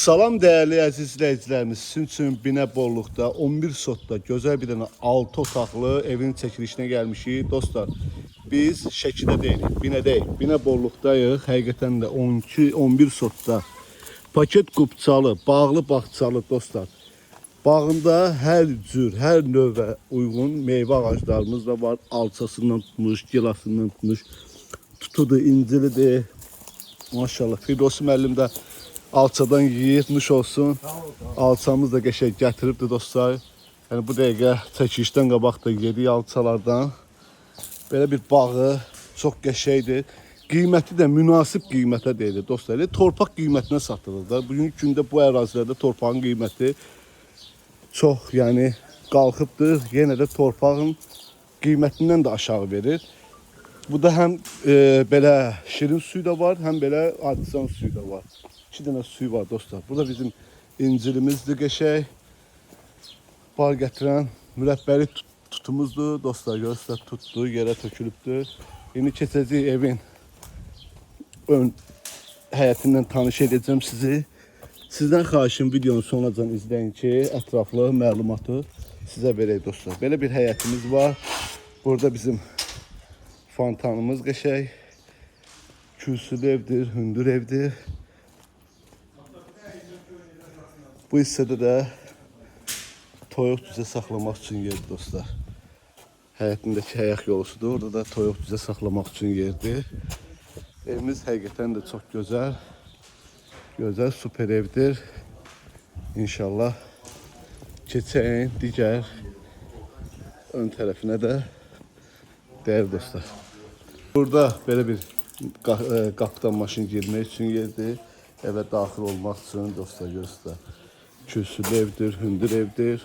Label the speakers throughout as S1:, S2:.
S1: Salam dəyərli əziz izləyicilərimiz, sizin üçün Binəbolluqda 11 sotda gözəl bir dənə 6 otaqlı evin çəkilişinə gəlmişik. Dostlar, biz Şəkidə deyilik, Binədəyik. Binəbolluqdayıq. Həqiqətən də 12 11 sotda paket qubçalı, bağlı bağçalı dostlar. Bağında hər cür, hər növə uyğun meyvə ağaclarımız da var. Alçasından tutmuş, gilasından tutmuş, tutudur, incilidir. Maşallah. Firdevs müəllim də alçadan yeyir, nuş olsun. Alçamız da qəşəng gətiribdi dostlar. Yəni bu dəqiqə çəkilişdən qabaq da yedik alçalardan. Belə bir bağı çox qəşəngdir. Qiyməti də münasib qiymətə deyilir dostlar. Elə torpaq qiymətinə satılır da. Bugünkü gündə bu ərazilərdə torpağın qiyməti çox, yəni qalxıbdır. Yenə də torpağın qiymətindən də aşağı verir. Bu da həm belə şirin suyu da var, həm belə artizan suyu da var. İki dənə suyu var dostlar. Burada bizim incirimizdir qəşəng. Bar gətirən mürəbbəli tutumuzdur. Dostlar görürsünüz tutdu, yerə tökülübdür. İndi keçəcəyik evin ön həyətindən tanış edəcəm sizi. Sizdən xahişim videonun sonunacan izləyin ki, ətraflı məlumatı sizə verək dostlar. Belə bir həyətimiz var. Burada bizim fontanımız qəşəng. Kürsülü evdir, hündür evdir. Bu hissədə də toyuq cücə saxlamaq üçün yerdir dostlar. Həyətindəki həyət yolusudur. Orada da toyuq cücə saxlamaq üçün yerdir. Evimiz həqiqətən də çox gözəl. Gözəl, super evdir. İnşallah keçəyin digər ön tərəfinə də dəyərli dostlar. Burada belə bir qapıdan maşın girmək üçün yerdir. Evə daxil olmaq üçün dostlar görürsünüz. Kürsülü evdir, hündür evdir.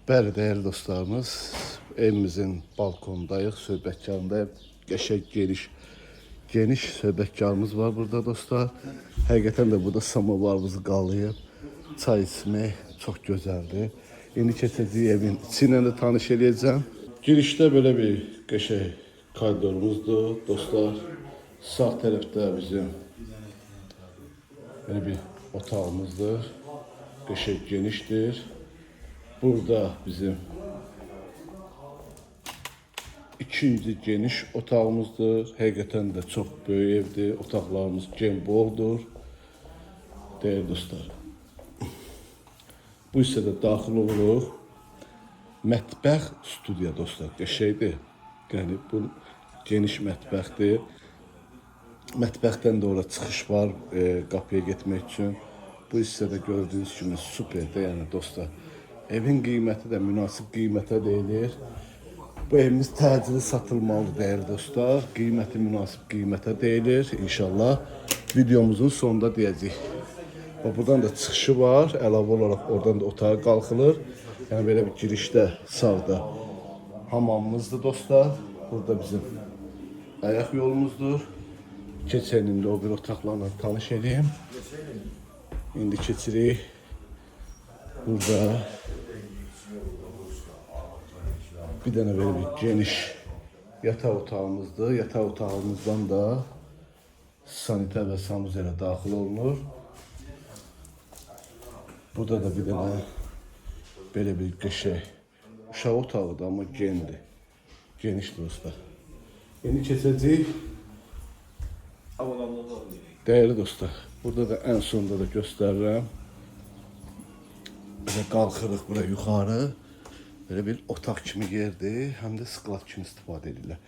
S1: Bəli, dəyərli dostlarımız, evimizin balkonundayıq, söhbətkarındayıq. Qəşəng geniş söhbətkarımız var burada dostlar. Həqiqətən də burada samovarımızı qalayıb çay içmək çox gözəldir. İndi keçəcəyik evin içi ilə də tanış eləyəcəm. Girişdə belə bir qəşəng koridorumuzdur dostlar. Sağ tərəfdə bizim belə bir otağımızdır. Qəşəng genişdir. Burada bizim ikinci geniş otağımızdır. Həqiqətən də çox böyük evdir. Otaqlarımız gen boldur. Dəyərli dostlar. Bu hissədə daxil oluruq. Mətbəx studiya dostlar, qəşəngdir. Yəni bu geniş mətbəxdir. Mətbəxdən də ora çıxış var qapıya getmək üçün. Bu hissədə gördüyünüz kimi superdir, yəni dostlar. Evin qiyməti də münasib qiymətə deyilir. Bu evimiz təcili satılmalıdır dəyərli dostlar. Qiyməti münasib qiymətə deyilir. İnşallah videomuzun sonunda deyəcəyik. Və buradan da çıxışı var. Əlavə olaraq oradan da otağa qalxılır. Yəni belə bir girişdə sağda hamamımızdır dostlar. Burada bizim ayaq yolumuzdur. Keçən indi o bir otaqlarla tanış edeyim. İndi keçirik. Burada bir dənə belə bir geniş yataq otağımızdır. Yataq otağımızdan da sanitar və sanuzelə daxil olunur. Burada da bir dənə belə bir qəşəng uşaq otağıdır, amma gendir. Geniş dostlar. İndi keçəcəyik. Dəyərli dostlar, burada da ən sonda da göstərirəm. Belə qalxırıq bura yuxarı. Belə bir otaq kimi yerdir, həm də sklad kimi istifadə edirlər.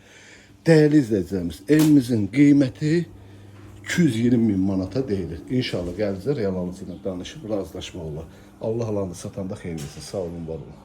S1: Dəyərli izləyicilərimiz, evimizin qiyməti 220 min manata deyilir. İnşallah gələcək real alıcı ilə danışıb razılaşmaq olar. Allah alanı satanda xeyir versin. Sağ olun, var olun.